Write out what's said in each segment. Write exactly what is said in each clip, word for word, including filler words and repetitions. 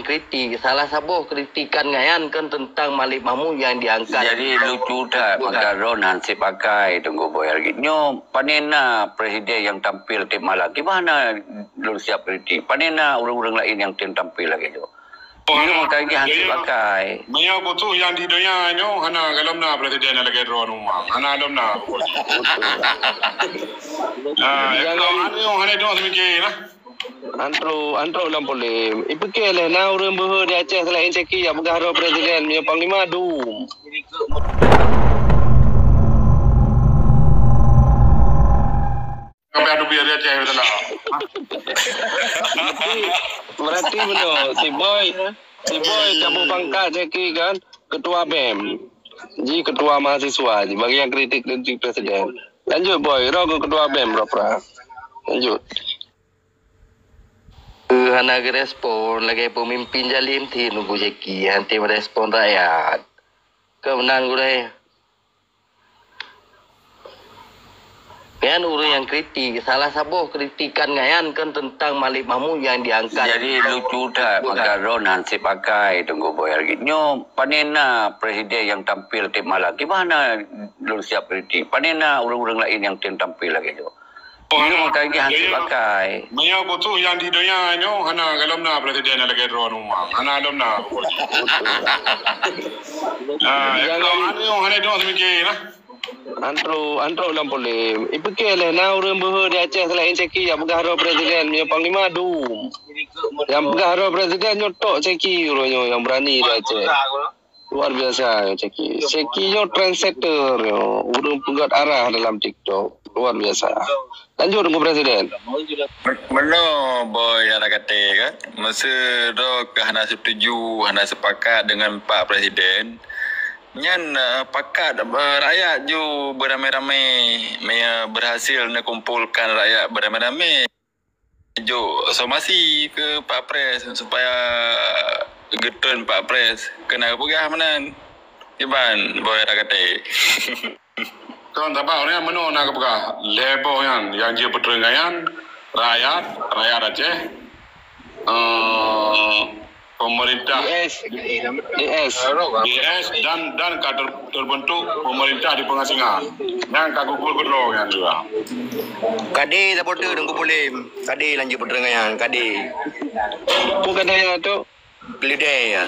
kritik, salah saboh kritikan nyan kan tentang Malik Mahmud yang diangkat. Jadi lucu that maka droen hansip pakai Teungku Boy lagèe nyoe. Pane na presiden yang tampil tiep malam? Kiban na lôn siap kritik? Pane na ureueng-ureueng laén yang tem tampil lagèe nyoe? Nyoe maka lagèe hansip pakai. Meunyoe khusos nyang di donya nyoe hana galom na presiden nyang lagèe droen umang. Hana galom na. Ah, ya, hana dong seumiké lah. Antro, antro lam polem. Ipike leh na ureueng beuhe di Aceh selain Syeki jak peugah droe presiden meunyoe panglima dum. Sampai adu biar di Aceh betul lah. Berarti, berarti benar. Si Boy, si Boy cabut pangkat Syeki kan, ketua bem. Ji ketua mahasiswa ji bagi yang kritik, kritik presiden. Lanjut Boy, roh ke ketua bem, Rafra. Lanjut. Eh, hana geurespon lagèe pemimpin jalim ti Teungku Syeki, hana tem respon rakyat. Keu meunan gurèe. Nyan ureueng nyang kritik, salah saboh kritikan nyan kan tentang Malik Mahmud yang diangkat. Jadi lucu that maka droen hansip pakai Teungku Boy lagèe nyoe. Pane na presiden yang tampil tiep malam? Kiban na lôn siap kritik? Pane na ureueng-ureueng laén yang tem tampil lagèe nyoe? Nyoe maka lagèe hansip pakai. Meunyoe khusos nyang di donya nyoe hana galom na presiden nyang lagèe droen umang. Hana galom na. Ah, ya, kalau hana nyoe hana dong seumiké lah. Antro, antro lam polem. Ipike leh na ureueng beuhe di Aceh selain Syeki jak peugah droe presiden meunyoe panglima dum. Yang peugah droe presiden nyoe tok Syeki uroe nyoe yang berani di Aceh. Luar biasa Syeki. Syeki nyoe trendsetter nyoe. Ureueng peugöt arah dalam TikTok. Luar biasa. Lanjut Teungku Presiden. Meunoe Boy nyang na kate kan. Meuseu droe ka hana setuju, hana sepakat dengan Pak Presiden. Nyan, eh, pakat, eh, rakyat ju beramai-ramai, me-, berhasil neukumpulkan rakyat beramai-ramai. Jok somasi keu Pak Pres supaya geutreun Pak Pres keunan peugah meunan. Kiban Boy nyang na kate. Kon saban ureueng nyan meunoe na geupeugah lhèe boh nyan nyang jeuet peutreun nyan rakyat, rakyat Aceh, eh, pemerintah D S, D S. D S dan, dan ka ter-, terbentuk pemerintah di pengasingan. Nyan ka gugur keudroe nyan juga. Kade saboh teuk Teungku Polem. Kade lanjut peutreun nyan, kade. Bukan hanya tu. Keledai ya.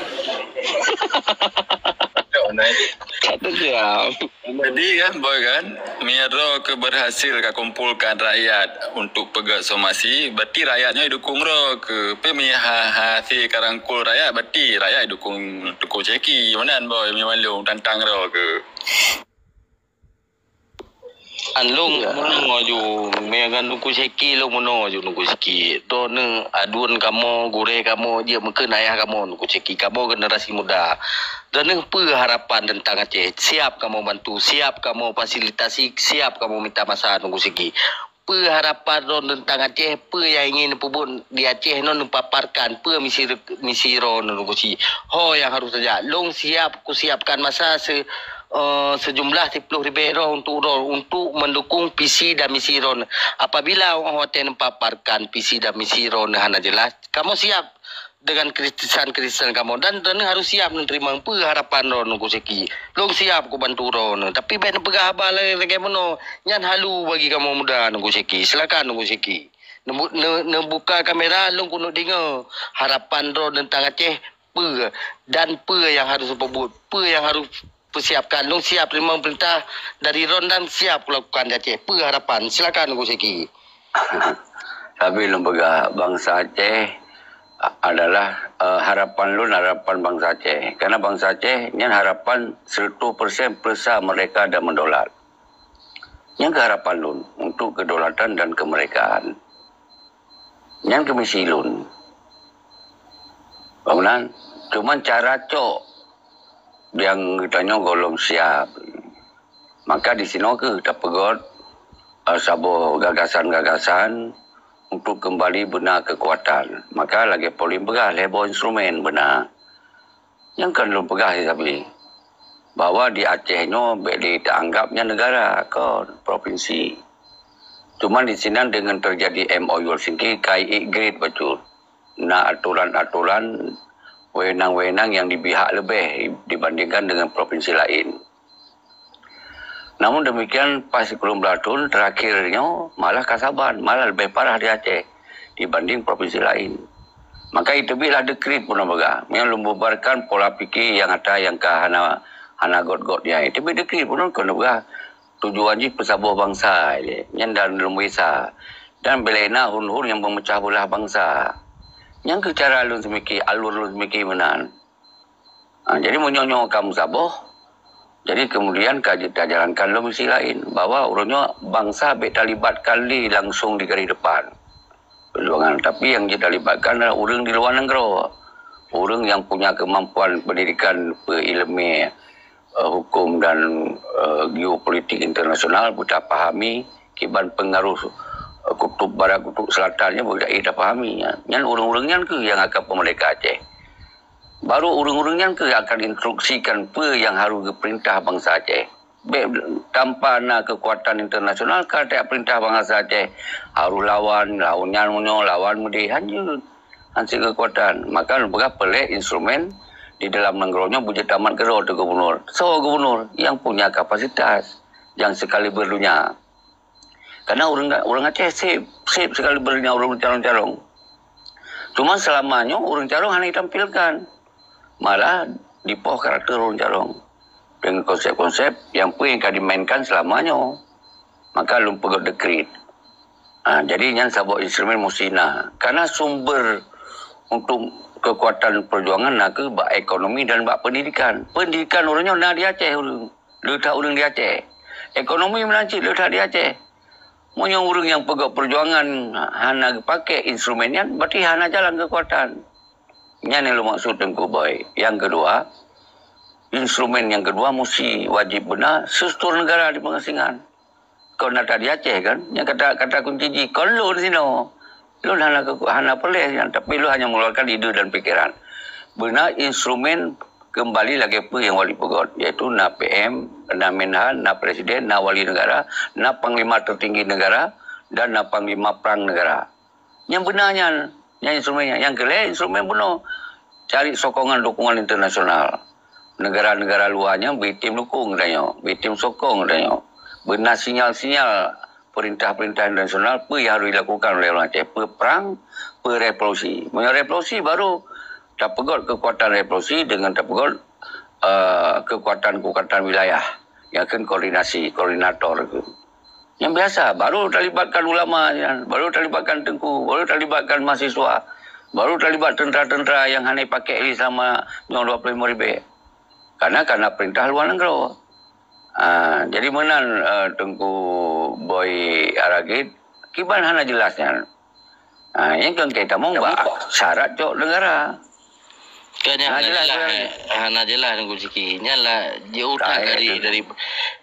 Kata siap. Jadi kan, Boy kan, meunyoe droe keu berhasil ka kumpulkan rakyat untuk peugöt somasi, berarti rakyat nyoe dukung droe keu. Tapi meunyoe ha-, hase ka rangkul rakyat, berarti rakyat dukung, dukung Syeki. Meunan, Boy, meunyoe mandum tantang droe keu. An lôn meunoe ju, meunyoe ngon Teungku Syeki lôn meunoe ju, Teungku Syeki. Droeneuh aduen kamoe, gurèe kamoe, jeuet meukheun ayah kamoe, Teungku Syeki. Kamoe generasi muda. Droeneuh peue harapan teuntang Aceh? Siap kamoe bantu, siap kamoe fasilitasi, siap kamoe mita masa, Teungku Syeki. Peue harapan droeneuh teuntang Aceh? Peue nyang ingin neupeubuet di Aceh nyoe neupaparkan? Peue misi, misi droeneuh, Teungku Syeki? Ho nyang harôh tajak. Lôn siap, kusiapkan masa se-, eh, sejumlah siplôh ribèe droe untuk droe, untuk mendukung visi dan misi droeneuh. Apabila watèe neupaparkan visi dan misi droeneuh hana jelas, kamoe siap dengan kritisan-kritisan kamoe dan droeneuh harôh siap meuneurimong. Peue harapan droeneuh, Teungku Syeki? Lôn siap kubantu droeneuh. Tapi bèk neupeugah haba lagèe, lagèe meunoe. Nyan halu bagi kamoe muda, Teungku Syeki. Silakan, Teungku Syeki. Neubu-, neu-, neubuka kamera, lôn keuneuk deungö harapan droeneuh teuntang Aceh. Peue dan peue nyang harôh peubuet, peue nyang harôh peusiapkan. Lôn siap teurimong peurintah dari droeneuh dan siap kulakukan di Aceh. Peue harapan? Silakan, Teungku Syeki. Tapi lôn peugah, bansa Aceh adalah, eh, harapan lôn, harapan bansa Aceh. Karena bansa Aceh nyan harapan seratus persen persa merdeka dan merdaulat. Nyan keuh harapan lôn untuk kedaulatan dan kemerdekaan. Nyan keuh misi lôn. Bangunan, cuman cara cok nyang geutanyoe gohlom siap. Maka di sinoe keuh tapeugöt, eh, saboh gagasan-gagasan untuk kembali beuna keukuatan. Maka lagèe Pauline peugah, lhèe boh instrumen beuna. Nyang kon lôn peugah sabe, bahwa di Aceh nyoe bèk jiteuanggap nyan negara, kon provinsi. Cuman di sinan dengan terjadi M O U Helsinki, ka i-upgrade bacut. Na aturan-aturan wewenang-wewenang yang dibihak leubeh dibandingkan dengan provinsi lain. Namun demikian, pas sikureueng blaih thon terakhir nyoe malah ka saban, malah leubeh parah di Aceh dibanding provinsi lain. Maka iteubiet lah dekrit pun peugah, meunyoe lôn bubarkan pola pikir nyang ata nyang ka hana, hana göt-göt nyan. Iteubiet dekrit pun kon peugah tujuan jih peusaboh bansa, nyan dan lôn bisa. Dan bila na hon-hon nyang meumeucah beulah bansa. Nyan keuh cara lôn seumiki, alur lôn seumiki meunan. Ha, jadi meunyoe nyoe ka meusaboh, jadi kemudian ka ji-, tajalankan lom misi laén, bahwa uroe nyoe bansa bék talibatkan lé langsung di garéh depan perjuangan, tapi yang jitalibatkan adalah ureuëng di luwa nanggroe, ureuëng yang punya kemampuan pendidikan, peuileumé, eh, hukum dan, eh, geopolitik internasional, beutapahami kiban pengaruh, eh, kutub barat, kutub selatan nyan beujai tapahami. Nyan ureuëng-ureuëng nyan keuh yang akan peumerdeka Aceh. Baru ureuëng-ureuëng nyan keuh akan instruksikan peue nyang harôh geupeurintah bansa Aceh. Bék tanpa na keukuatan internasional ka tajak peurintah bansa Aceh, harôh lawan, lawan nyan nyoe, lawan meudeh, hanjeuet. Hanse keukuatan. Maka lôn peugah peureulée instrumen di dalam nanggroe nyoe beujeuet tamat keudroe teuh gubunur. Soe gubunur? Nyang punya kapasitas, nyang sekaliber donya. Karena ureuëng, ureuëng Aceh seb, seb sekaliber donya ureuëng carông-carông. Cuma selama nyoe ureuëng carông hana ditampilkan. Malah dipoh karakter ureuëng carông dengan konsep-konsep nyang peue nyang ka dimainkan selama nyoe. Maka lôn peugöt dekrit. Ha, jadi nyan saboh instrumen musti na. Karena sumber untuk kekuatan perjuangan na keuh bak ekonomi dan bak pendidikan. Pendidikan ureuëng nyoe na di Aceh ureuëng. Le that ureuëng di Aceh. Ekonomi meunan cit le that di Aceh. Meunyoe ureuëng nyang peugöt perjuangan hana geupaké instrumen nyan, berarti hana jalan kekuatan. Nyan nyang lôn maksud Teungku Boy. Nyang keudua, instrumen nyang keudua musti wajéb beuna struktur negara di pengasingan. Kon ata di Aceh kan, nyang kata, kata kunci jih, kon lôn sinoe. Lôn hana ke-, hana peureulée nyan, tapi lôn hanya mengeluarkan ide dan pikiran. Beuna instrumen kembali lagée peue nyang Wali peugöt, yaitu na P M, na Menhan, na Presiden, na Wali Negara, na Panglima Tertinggi Negara, dan na Panglima Perang Negara. Nyang beuna nyan, nyan instrumen nyan. Nyang keulhée instrumen bunoe. Cari sokongan dukungan internasional. Negara-negara luwa nyan bri tem dukong tanyoe, bri tem sokong tanyoe. Beuna sinyal-sinyal perintah-perintah internasional peue nyang harôh dilakukan oleh ureuëng Aceh, peue perang, peue revolusi. Meunyoe revolusi baru tapeugöt kekuatan revolusi dengan tapeugöt, eh, kekuatan-kekuatan wilayah nyang kheun koordinasi, koordinator tu. Nyang biasa, baru talibatkan ulama nyan, baru talibatkan teungku, baru talibatkan mahasiswa, baru talibat tentera-tentera nyang hana pakai lé selama nyoe dua puluh lima ribèe. Karena, karena perintah luwa nanggroe. Ah, jadi meunan, eh, Teungku Boy Aragit, kiban hana jelas nyan. Ah, nyang keu tamong bak syarat cok negara. Kan nyan hana jelas, hana jelas Teungku Zaki. Nyan lah jiutak dari, dari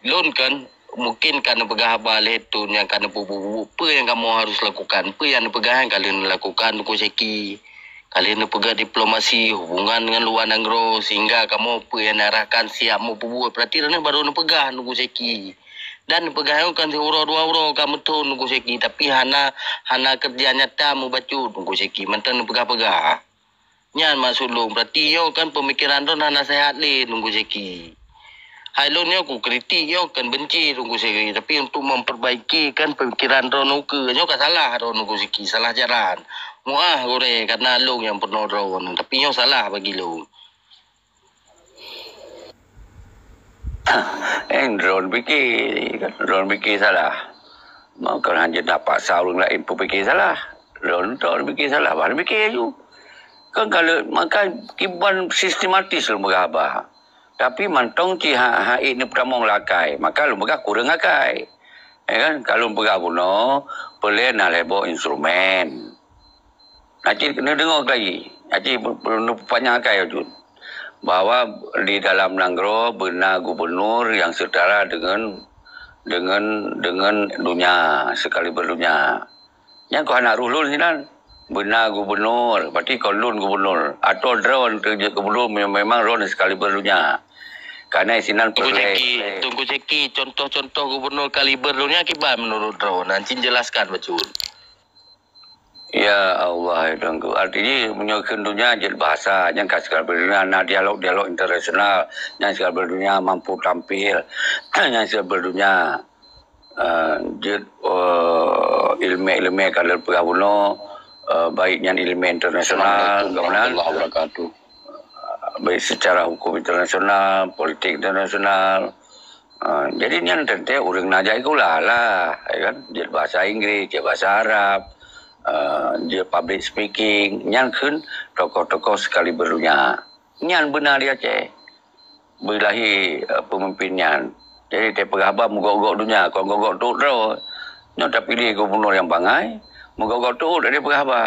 lôn kan, mungkin ka neupeugah haba lhèe thon nyang ka neupeubuet-buet peue nyang kamoe harus lakukan. Peue nyang neupeugah nyan ka lheueh neulakukan Teungku Zaki. Ka lheueh neupeugah diplomasi, hubungan ngon luwa nanggroe, sehingga kamoe peue nyang neuarahkan siap meupeubuet. Berarti droeneuh baru neupeugah Teungku Zaki. Dan neupeugah nyoe kan siuroe dua uroe ka meuthon Teungku Zaki, tapi hana, hana keureuja nyata meubacut Teungku Zaki, mantong neupeugah-peugah. Nyan maksud lôn, berarti nyoe kan peumikiran droen hana seuhat lé Teungku Zaki. Hai lôn nyoe kukritik nyoe kan benci Teungku Zaki, tapi untuk memperbaiki kan peumikiran droen ukeue nyoe ka salah droen Teungku Zaki, salah jalan. Muah gurèe karena lôn nyang peurunoe droen, tapi nyoe salah bagi lôn. Eh, droen pike, droen pike salah. Maka hana tapaksa ureueng laén peupike salah. Droen tok pike salah, bah pike aju. Kan kalau maka kiban sistematis lôn peugah haba. Tapi mantong cit ha, ha ék neupeutamong lé akai, maka lôn peugah kureueng akai. Ya kan? Kalau lôn peugah bunoe, peulén na lhèe boh instrumen. Aci neudeungoe lagi. Aci peupanyang akai aju. Bahwa di dalam nanggroe beuna gubernur yang setara dengan, dengan, dengan dunia, sekaliber dunia. Nyang keuh hana roh lôn sinan. Beuna gubernur, berarti kon lôn gubernur. Atau droen teujeuet gubernur memang droen sekaliber dunia. Karena sinan Teungku Zaki, Teungku Zaki, contoh-contoh gubernur kaliber dunia kiban menurut droen? Ancin jelaskan bacut. Ya Allah, ya Tuhanku. Artinya, meunyoe kheun donya jeuet bahasa, nyan ka sigala bak donya, na dialog-dialog internasional, nyan sigala bak donya mampu tampil, nyan sigala bak donya, eh, jeuet, eh, ilmu-ilmu ka lheueh peugah bunoe, eh, baik nyan ilmu internasional, Assalamualaikum warahmatullahi wabarakatuh. Baik secara hukum internasional, politik internasional. Ah, jadi nyan teuntée ureuëng na jak sikula lah, ya kan? Jeuet bahasa Inggris, jeuet bahasa Arab, ah, jeuet public speaking, nyan kheun tokoh-tokoh sekaliber donya. Nyan beuna di Aceh. Beulahé, eh, peumimpin nyan. Jadi, teupeugah haba meugok-gok donya, kon gok-gok teuôt droe. Nyoe tapiléh gubunur nyang bangai, meugok-gok teuôt, teupeugah haba.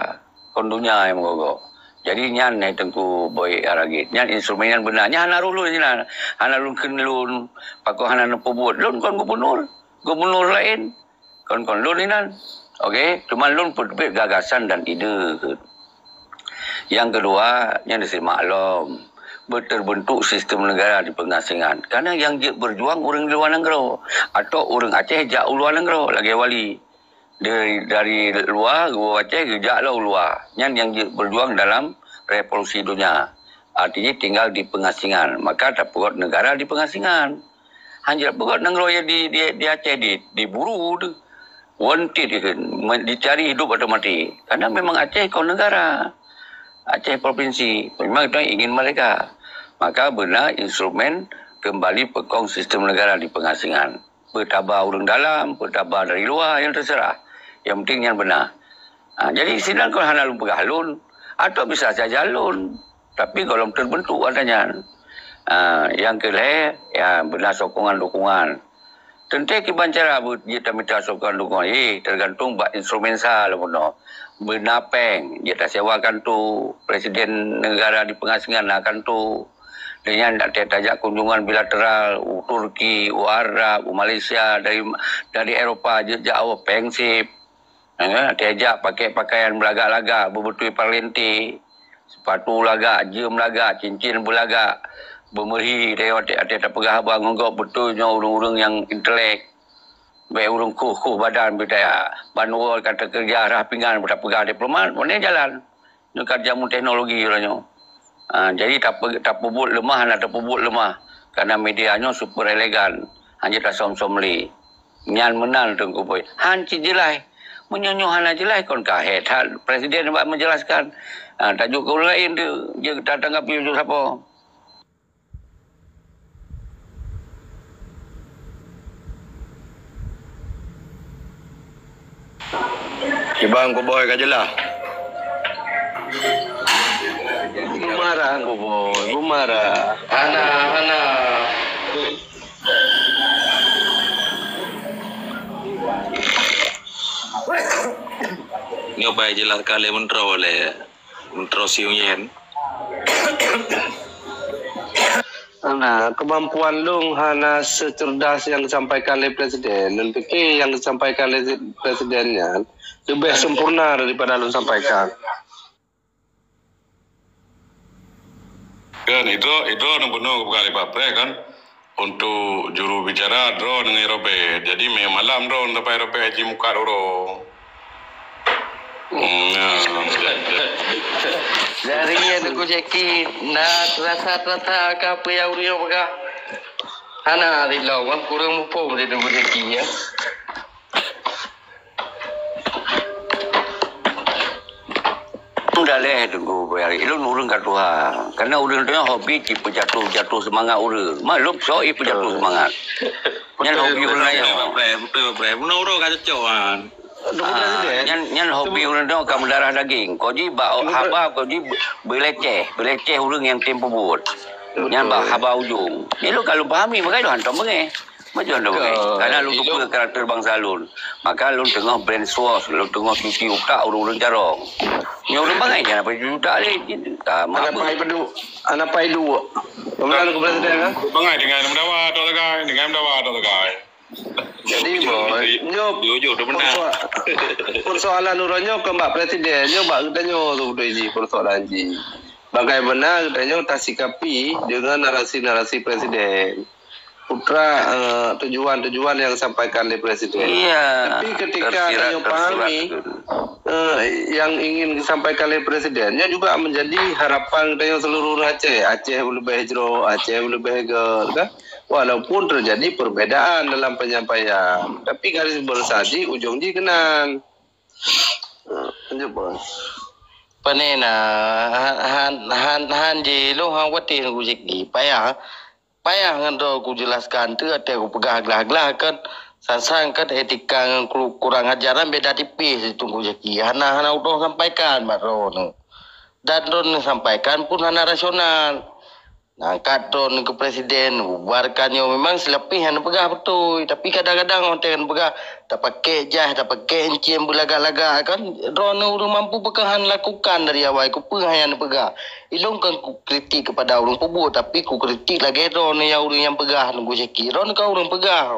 Kon donya nyang meugok-gok. Jadi nyan hai Teungku Boy Aragit. Nyan instrumen nyan beuna. Nyan hana rôh lôn sinan. Hana lôn kheun lôn, pakon hana neupeubuet. Lôn kon gubunur. Gubunur laén. Kon, kon lôn inan. Oke, cuma lôn peuteubit gagasan dan ide. Yang kedua, nyan disimak lom. Beuteubentuk sistem negara di pengasingan. Karena yang jeuet berjuang ureuëng di luar nanggroe atau ureuëng Aceh jak u luar nanggroe lagée wali. Dari, dari luwa, geuwoe Aceh geujak lom u luwa. Nyan nyang jeuet beujuang dalam revolusi donya. Artinya tinggal di pengasingan. Maka tapeugot negara di pengasingan. Hana jeuet peugot nanggroe di, di, di Aceh di, diburu tu. Wanted ikheun, me-, dicari hidup atau mati. Karena memang Aceh kon negara. Aceh provinsi. Memang kita ingin merdeka. Maka beuna instrumen kembali peukong sistem negara di pengasingan. Peutaba ureuëng dalam, peutaba dari luwa, nyang teuseurah. Nyang penting nyan beuna. Ha, jadi sinan kon hana lôn peugah lôn, atau bisa saja lôn. Tapi gohlom teubentuk ata nyan. Ha, nyang keu lhée, ya, beuna sokongan dukungan. Teuntée kiban cara beu-, jeuet tamita sokongan dukungan, eh, teugantung bak instrumen sa lom bunoe. Beuna péng, jeuet tasewa kanto, presiden negara di pengasingan na kanto. Lheueh nyan, watée tajak kunjungan bilateral u Turki, u Arab, u Malaysia, dari, dari Eropa jeuet jak awai péng sép. Eh, watée jak pakai pakaian beulagak-lagak, beubeutôi parlente, sepatu lagak, jeuem lagak, cincin beulagak, beumeuhi, watée, watée tapeugah haba ngon gob beutôi nyoe ureuëng-ureuëng nyang intelek. Bék ureuëng koh-koh badan bidaya. Ban uroe ka teukeureuja rhah pingan tapeugah diplomat, meunan jalan. Nyoe ka jameun teknologi uroe nyoe. Ha, jadi tape-, tapeubuet leumah hana tapeubuet leumah. Karena media nyoe super elegan. Hana tasöm-söm lé. Nyan meunan Teungku Boy. Han cit jeulaih. Meunyoe nyoe hana jeulaih kon ka hé that presiden bak menjelaskan. Ha, tajok keu ureuëng laén tu, jeuet tatanggapi laju sapo. Kiban Teungku Boy ka jeulaih. Beumarah Teungku Boy, beumarah. Hana, hana. Nyoe bai jeulaih ka lé meuntroe lé. Meuntroe Siu Nyen. Nah, kemampuan lôn hana secerdas nyang disampaikan lé presiden. Lôn pikir nyang disampaikan lé presiden nyan leubeh sempurna daripada lôn sampaikan. Kan, idroe, idroe nyang bunoe bukan lé Pak Pres kan. Untuk juru bicara droe ngon Robert. Jadi, mé malam droe ngon Robert, Robert Haji Mukat uroe. Hmm, ya. Dari yang aku cekit, nah, terasa-terasa ke apa yang urang pegang. Hana, di lawang kurang mumpung di tunggu cekit ya. Dah leh Teungku Boy Aragit, lôn ureuëng ka tuha. Karena ureuëng tu hobi cit peujatuh-jatuh seumangat ureuëng. Maklum, soe peujatuh seumangat. Nyan hobi ureuëng laén. Betul, betul, betul. Beuna uroe ka cocok kan. Ah, nyan, nyan hobi ureuëng tu ka meudarah daging. Kau ji bak haba, kau ji beuleceh, beuleceh ureuëng nyang tem peubuet. Nyan bak haba ujong. Ni lôn ka lôn pahami, makanya lôn hantom beungéh. Maju anda beungéh. Karena lôn teupeue karakter bansa lôn. Maka lôn teungoh brainstorm, lôn teungoh cuci utak ureuëng-ureuëng carông. Nyoe ureuëng bangai nyan apa cuci utak lé. Ka mabuk. Anak pai bedu, anak pai dua. Pemenang ke presiden kan? Bangai dengan mendawa tok tegai, dengan mendawa tok tegai. Jadi boy, nyoe persoalan urang nyoe kon bak presiden, nyoe bak geutanyoe tu beutôi jih persoalan jih. Bagaimana geutanyoe tasikapi dengan narasi-narasi presiden? putra, eh, tujuan-tujuan yang disampaikan oleh Presiden. Iya, tapi ketika tersirat, tanyoe pahami, tersirat. Eh, yang ingin disampaikan oleh Presiden, nya juga menjadi harapan tanyoe seluruh Aceh. Aceh leubeh jroh, Aceh leubeh gèt, kan? Walaupun terjadi perbedaan dalam penyampaian, tapi garis besar jih ujong jih keunan. Eh, lanjut, Bos. Pane na, han, han, han, han jih lôn han watèe ngon Zaki. Payah. Payah ngon droe kujelaskan, teuh watèe kupeugah glah-glah kan, sang-sang kan etika ngon ku-, kurang ajaran beda tipih Teungku Zaki. Hana, hana udong sampaikan bak droeneuh. Dan droeneuh sampaikan pun hana rasional. Angkat droeneuh keu presiden, bubarkan nyoe memang silapeh hana peugah beutôi. Tapi kadang-kadang watèe hana peugah, tapakèk jaih, tapakèk incien beulagak-lagak kan. Droeneuh ureueng mampu beukahan lakukan dari awai, kupeue hai hana peugah. Ilôn kon kukritik keupada ureueng peubuet, tapi kukritik lagèe droeneuh nyang ureueng nyang peugah Teungku Zaki. Droeneuh ka ureueng peugah.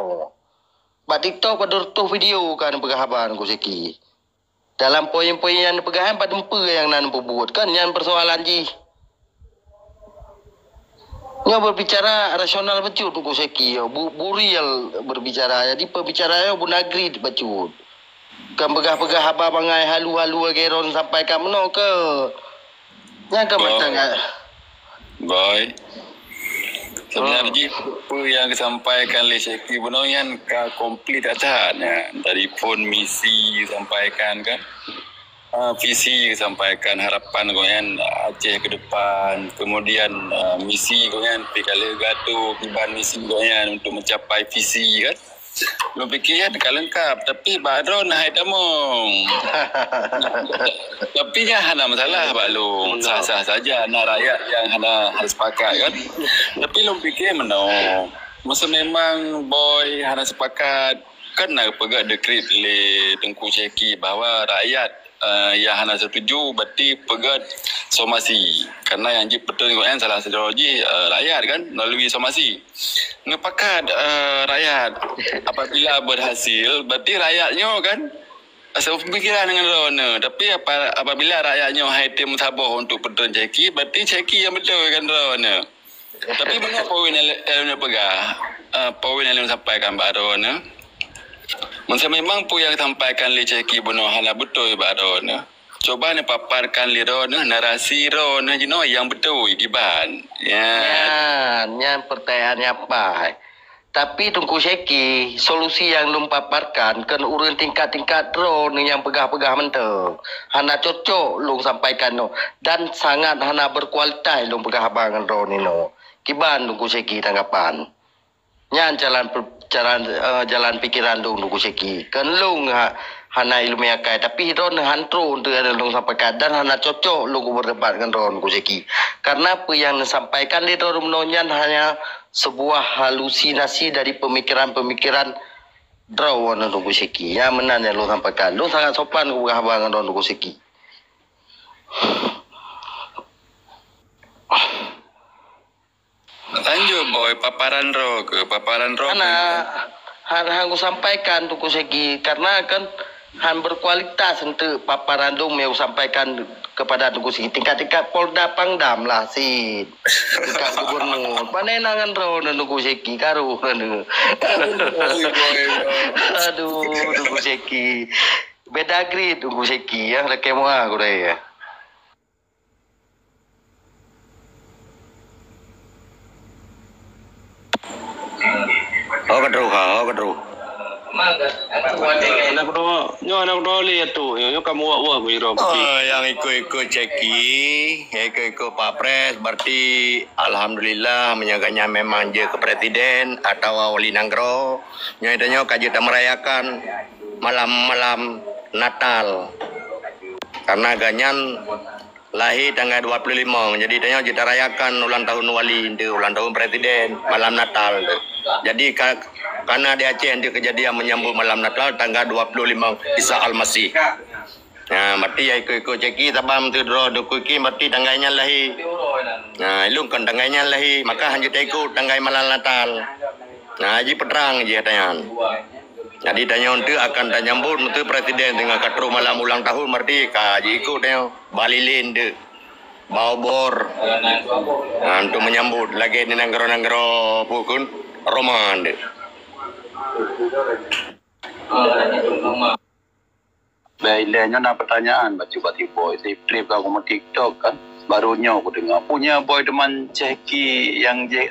Bak TikTok padum reutôh video ka neupeugah haba Teungku Zaki. Dalam poin-poin nyang neupeugah nyan padum peue nyang na neupeubuet, kan nyan peusoalan jih. Nyoe berbicara rasional bacut Teungku Zaki, bu-, bu real berbicara. Jadi peubicara nyoe beuna agreed bacut. Kan peugah-peugah haba bangai halu-halu lagèe droeneuh sampaikan meunoe keuh. Nyan keuh macam nyan. Boy. Sebenarnya jih, peue nyang disampaikan lé Zaki bunoe nyan ka komplit that-that nyan. Dari phon misi disampaikan kan. Ah, visi disampaikan, harapan gobnyan Aceh ke depan. Kemudian, ah, misi gobnyan pih ka lheueh geuatô kiban misi gobnyan untuk mencapai visi kan. Lôn pikir nyan ka leungkap, tapi bak droeneuh hai tamong. Tapi nyan hana masalah bak lôn, sah-sah saja na rakyat nyang hana, hana sepakat kan. Tapi lôn pikir meunoe, masa memang Boy hana sepakat, kan na peugah dekret lé Teungku Zaki bahwa rakyat eh, nyang hana setuju, berarti peugöt somasi. Karena nyang jeuet peutrön gobnyan salah sidroe jih, eh, rakyat kan, melalui somasi. Neupakat, eh, rakyat. Apabila berhasil, berarti rakyat nyoe kan, asai pemikiran ngon droeneuh. Tapi apa, apabila rakyat nyoe hai tem saboh untuk peutrön Zaki, berarti Zaki nyang beutôi kan droeneuh. Tapi meunoe poin nyang lôn peugah, eh, poin nyang lôn sampaikan bak droeneuh. Meunyoe memang peue nyang sampaikan lé Zaki bunoe hana beutôi bak droeneuh, cuba neupaparkan lé droeneuh narasi droeneuh jinoe nyang beutôi kiban. Ya. Nyan, nyan peurtanyaan nyang paih. Tapi Teungku Zaki, solusi nyang lôn paparkan keu ureueng tingkat-tingkat droeneuh nyang peugah-peugah mantong. Hana cocok lôn sampaikan nyoe dan sangat hana berkualitas lôn peugah haba ngon droeneuh nyoe. Kiban Teungku Zaki tanggapan? Nyan jalan pe-, jalan, eh, jalan pikiran lôn Teungku Zaki. Keu lôn ha-, hana ileumèe akai, tapi droeneuh han trôh untuk nyang lôn sampaikan dan hana cocok lôn berdebat ngon droeneuh Teungku Zaki. Karena peue nyang neusampaikan lé droeneuh nyan hanya sebuah halusinasi dari pemikiran-pemikiran droeneuh Teungku Zaki. Nyan meunan nyang lôn sampaikan. Lôn sangat sopan kupeugah haba ngon droeneuh Teungku Zaki. Lanjut, Boy, paparan droe keuh, paparan droe keuh. Hana, han, han kusampaikan Teungku Zaki, karena kan han berkualitas untuk paparan lôn nyang kusampaikan kepada Teungku Zaki. Tingkat-tingkat Polda Pangdam lah cit. Tingkat gubernur. Pane na ngon droeneuh Teungku Zaki, karu droeneuh. Boy, boy, boy. Aduh, Teungku Zaki. Beda grade Teungku Zaki, ya, lakèe mua aku dah, ya. Ho ka trôh, ha, ho ka trôh. Anak keudroe, nyoe anak keudroe lé atu, nyoe, nyoe ka muak-muak bak droe. Oh, nyang ikut-ikut Zaki, nyang ikut-ikut Pak Pres, berarti alhamdulillah meunyoe gobnyan memang jeuet keu presiden atawa wali nanggroe, nyoe tanyoe ka jeuet tamerayakan malam-malam Natal. Karena gobnyan lahé tanggai dua puluh lima, jadi tanyoe jeuet tarayakan ulang tahun wali tu, ulang tahun presiden, malam Natal tu. Jadi ka, kana di Aceh tu kejadian menyambut malam Natal tanggai dua puluh lima Isa Al-Masih. Ha, berarti ya ikut-ikut Zaki saban tu droe duku ki berarti tanggai nyan lahé. Ha, ilôn kon tanggai nyan lahé, maka han jeuet taikot tanggai malam Natal. Ha, jih peutrang jih tanyan. Jadi tanyoe tu akan tanyambut meuteu presiden teungoh ka trôh malam ulang tahun, berarti ka jiikot tanyoe. Ba lilin tu. Ba obor. Ha, untuk menyambut lagèe di nanggroe-nanggroe peue kon. Roman deh. Baik, ilée nyoe na pertanyaan bacut bak Tiboy. Trip-trip ka kumu TikTok kan. Baru nyoe kudeungoe. Punya boy teman cehki yang je